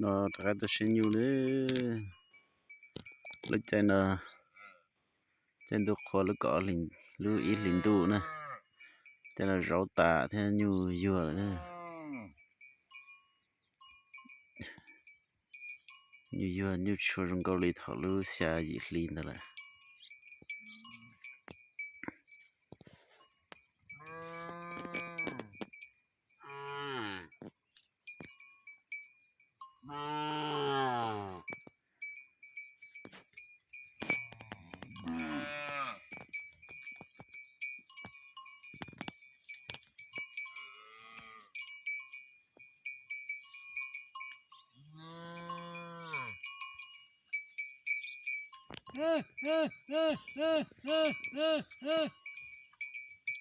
No rov qab tuaj saib nyuj lawm. Lub caij no, caij ntuj qhua lub kaum, lub ib hlis ntuj na, caij no zauv tas thiab nyuj yuag lawm na. Nyuj yuag nyuj tshua zoo nkauj li thaum lub xya yim hli ntawd lawm.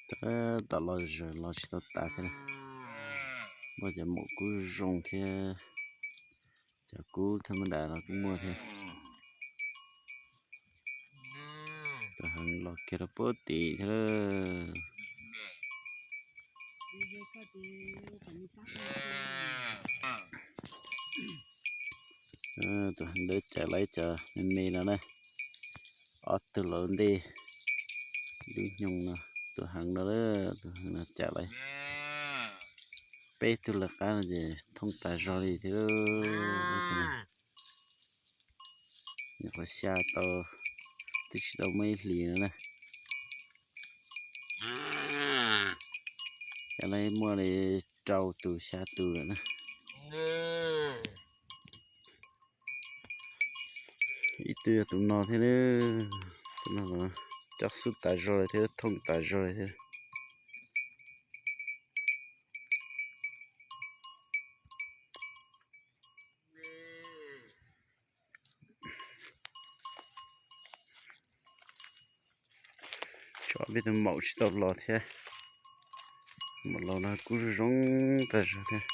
Tab tom los zaws los tsis tau tas thiab. Muaj cov maum kub zoo thiab cov kub thaj mab das los kuj muaj thiab. Tus heev los kiag rau puag tim thiab. Tus heev dawb caws lawv cov me me no na. Ob tug los ntej lub nyoog no, tus heev no, tus heev no caws lawv. Peb tug lawv qab no ces thooj tas zog li thiab. Nyuam qhuav xya tau, twb tsis tau muaj ib hlis no na. Cov no muaj li rau tus xya tus lawm na. Ib tug yog tus no thiab, tus no coj xub tas zog li thiab, thooj tas zog li thiab. Tshuav peb tus maum tsis tau los thiab. Maum laus no kub zoo zoo tag zog thiab.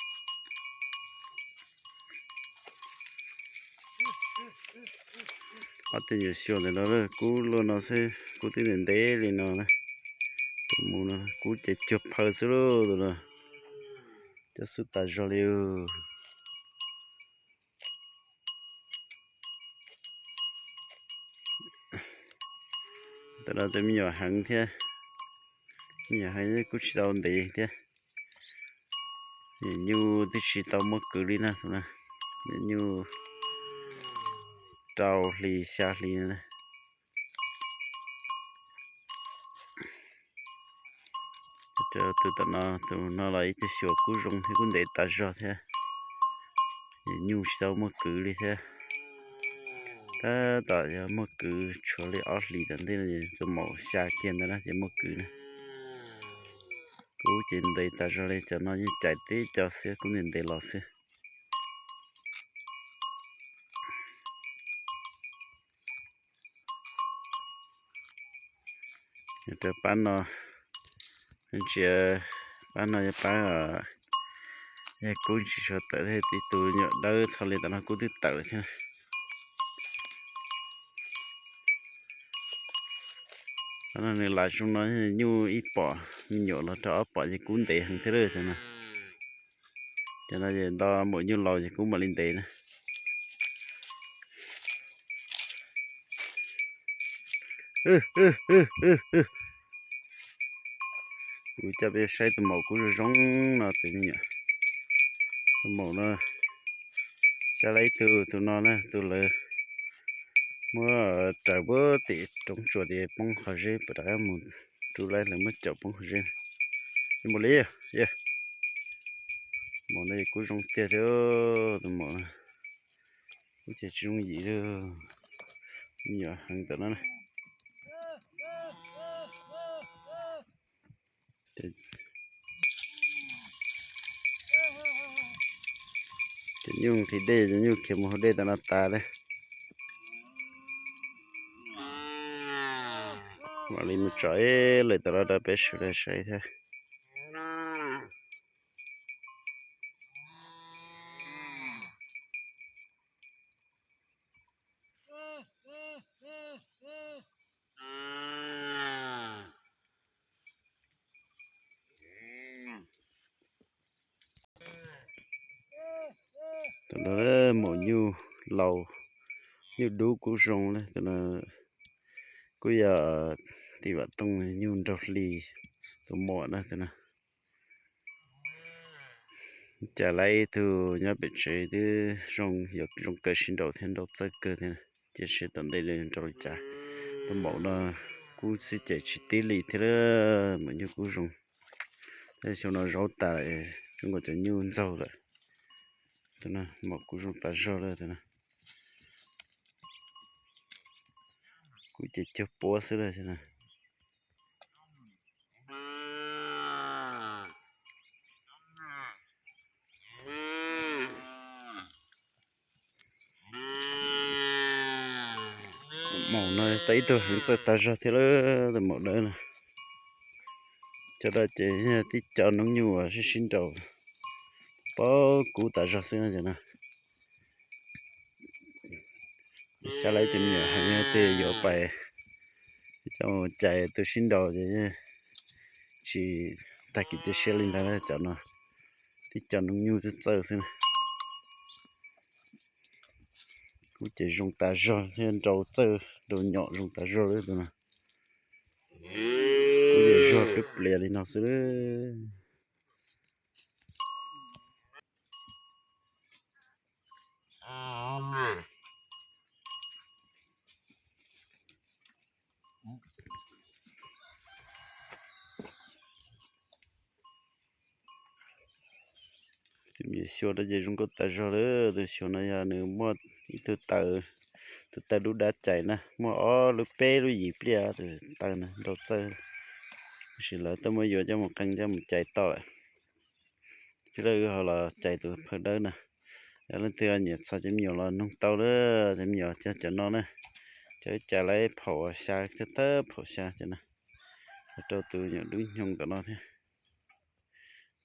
Ob tug nyuam xyuas ntawm no kub luaj no xwb, kub twb ntev ntev li no na. Tus mus no kub ces cuag phaw xwb lauj, tus no coj xub tas zog li. Ntawm no tus me nyuam heev thiab, me nyuam heev kuj tsis tau ntev thiab. Nyuam nyuj twb tsis tau muaj kwv li na, nyuam nyuj rau hli xya hli na. Tus tom no, tus no los ib tug xyuas kub zoo thiab kub ntev tas zog thiab. Nyuam nyuj tsis tau muaj kwv li thiab. Tab tom yog muaj kwv tshuav li ob hlis tom ntej no, tus maum xya kiag ntawd na ces muaj kwv na. Kub ces ntev tas zog li, cov no yeej cais tib co xwb, kub ntev ntev los xwb. Rau pab no, ntsia, pab no yog pab, yog kub ntsis tshua tawm thiab, tib tug nyuam dawb txho li, tam no kub twb tawm lawm thiab. Pab no nws lav zoo no, nyuj ib pom, me nyuam los rau ob pom ces kub ntev heev thiab lawm no. Cov no ces nto maum nyuj laus ces kub mam li ntev na. Kuv coj peb saib tus maum kub zoo zoo no, tus me nyuam, tus maum no xya lab ib tug, tus no na, tus lawv muab raws puag tim roob tsuas ces poob qhov zeb, pom rov qab mus rub lawv muab caum poob qhov zeb. Maum li, maum no kub zoo tiag thiab, tus maum no kub ces tsis zoo yim li, me nyuam heev tam no na. Cov nyuj nqhis dej, cov nyuj khiav mus hauv dej tam no tas li. Mam li mus tsom ib lwm tam no rau peb sawv daws saib thiab. Tus no maum nyuj laus, nyuj dub kub zoo na, tus no kuj yog tim Vam Tooj nyuj nraug hli tus muam na tus no. Cas lawv ib tug nyob pem tsev twb zoo, yuav zoo kawg sib nraus thiab nraus txawj kawg thiab, cia seb tom ntej nws nraus li cas. Tus maum no kub xib ces tsis tib li thiab, maum nyuj kub zoo. Tab xyoo no zaub tas, zoo nkaus cov nyuj ntxaug lawm. Tus no maum kub zoo tas zog lawm tus no. Kub ces cuag puab xwb lawm. Maum no tau ib tug heev txawj tas zog thiab lawm, tus maum dawb no. Cov no ces yog tib co noob nyuj uas sib sib nraus, paub kub tas zog xwb no ces no. Xyov lawv cov me nyuam heev tias yuav pais coj mus cais tus sib nraus ces tsis tag kev cia siab li ntawd na. Cov no tib co noob nyuj txawj txawj xwb na. Kub ces zoo tas zog thiab nraus txawj, nraus nyom zoo tas zog lawm tus no. Kub ces zog plias plias li no xwb. Tus me nyuam xyuas no ces zoo nkauj tas zog lawm. Tus xyuas no yog nws muaj ib tug taw, tus taw dub dab cais na, muaj ob lub peb lub yim pliaj, tus taw no nraus txawj. Tab sis lawv tuaj muab yuav coj mus qee coj mus cais tau lawm. Thiab lawv ho los cais tus phaw dawb na. Yog leej twg nyiam txog cov me nyuam los noog tau lawm, cov me nyuam cov no na. Cov ib cas lawv phaum xya, thawj thawj phaum xya cov no. Rau tus me nyuam dub nyoog tom no thiab.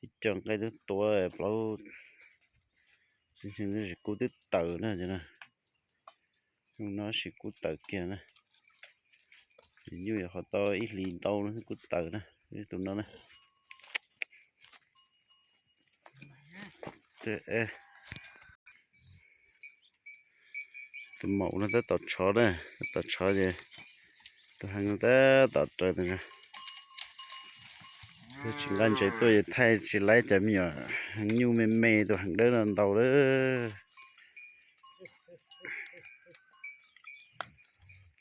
Ib co nqaij twb tuav plaub, kub twb tawm na cov no. Zoo no sis kub tawm kiag na. Nyuj yuav qhov tau ib hlis ntau no kub tawm na, tus no na. Tus maum no tab tom tshov na, tab tom tshov ces tus heev no tab tom raws tus no. Tsis nqa ntses tuaj ces thaij tsis laib cov me nyuam heev nyuj me me tus heev dawb no ntau lawm.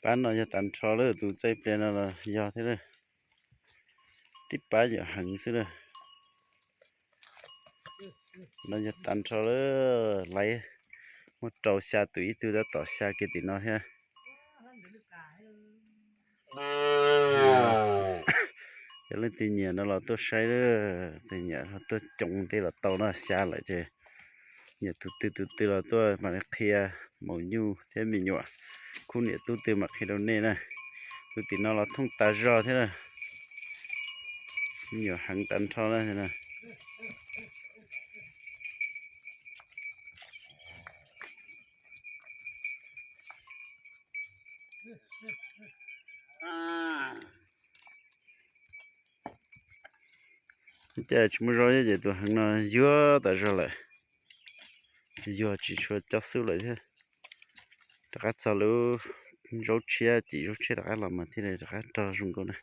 Pab no yog tas nrho lawm, tus txaij pliag no los yog thiab lawm. Tib pab nyuam heev xwb lawm. No yog tas nrho lawm, laiv muaj rau xya tus, ib tug tab tom xya kiag tim no thiab. Yog leej twg nyiam no los tuaj saib, leej twg nyiam tuaj coom tej los tau no, xya lawm ces nyiam tus twg tus twg los tuaj mam li qhia maum nyuj thiab me nyuam, khub niam tub twg mam qhia rau nej na. Tus tim no los thooj tas zog thiab na, me nyuam heev tas nrho na. Cas tsis muaj zaub thiab ces tus heev no yuag tas zog lawm, yuag tsis tshua coj xub lawm thiab. Rov qab txog lub zaub tshiab, cim zaub tshiab rov qab los mas thiaj li rov qab rog zoo nkauj na.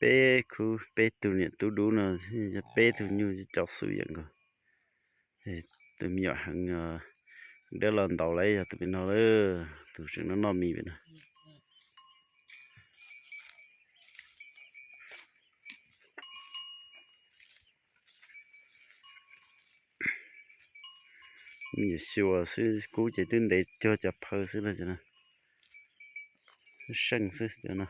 Peb khub peb tug niam tub dub no, peb tug nyuj coj xub yam nkaus. Tus me nyuam heev dawb los ntaus lawm yog tus pem no lawm, tus tseem noj noj mis pem no. Me nyuam xyuas xwb, kub ces twb ntev cuag cov phaw xwb na, seej xwb no.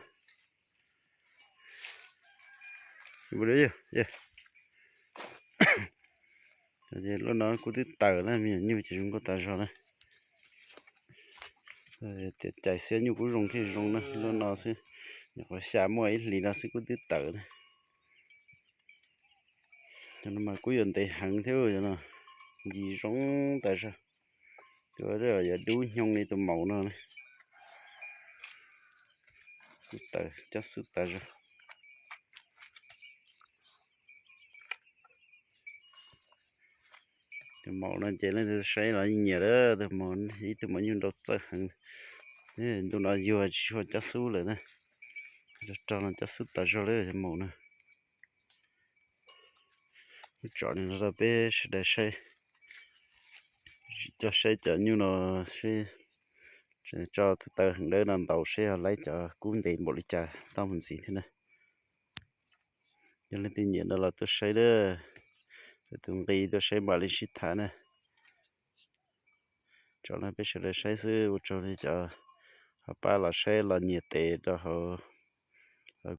Lub no kub twb tawm na, me nyuam nyuj ces zoo nkauj tas zog na. Tias cais xiab nyuj kub zoo thiaj zoo na, lub no xwb, nyuam qhuav xya muaj ib hlis no xwb kub twb tawm na. Cov no mas kub yuav ntev heev thiab, cov no ncig zoo tas zog. Tus yog dub nyoog li tus maum no. Tus taws cab xub tas zog. Tus maum no ces leej twg saib los yeej nyiam lawm, tus maum ib tug maum nyuj nrau txawj heev. Ntuj no yuag tsis tshua cab xub lawm na. Rog rog no cab xub tas zog lawm tus maum no. Tsom li no rau peb sawv daws saib. Tsis coj saib cov nyuj no seb, tso tus taw heev dawb no ntaus seb ho laib cov kub ntev npaum li cas tau mus ntxiv thiab na. Yog leej twg nyiam no los tuaj saib lawm, tus nqi tuaj saib mam li sib tham na. Tsom no peb sawv daws saib xwb, ua tsaug li cov ho pab los saib los nyiam tes rau hauv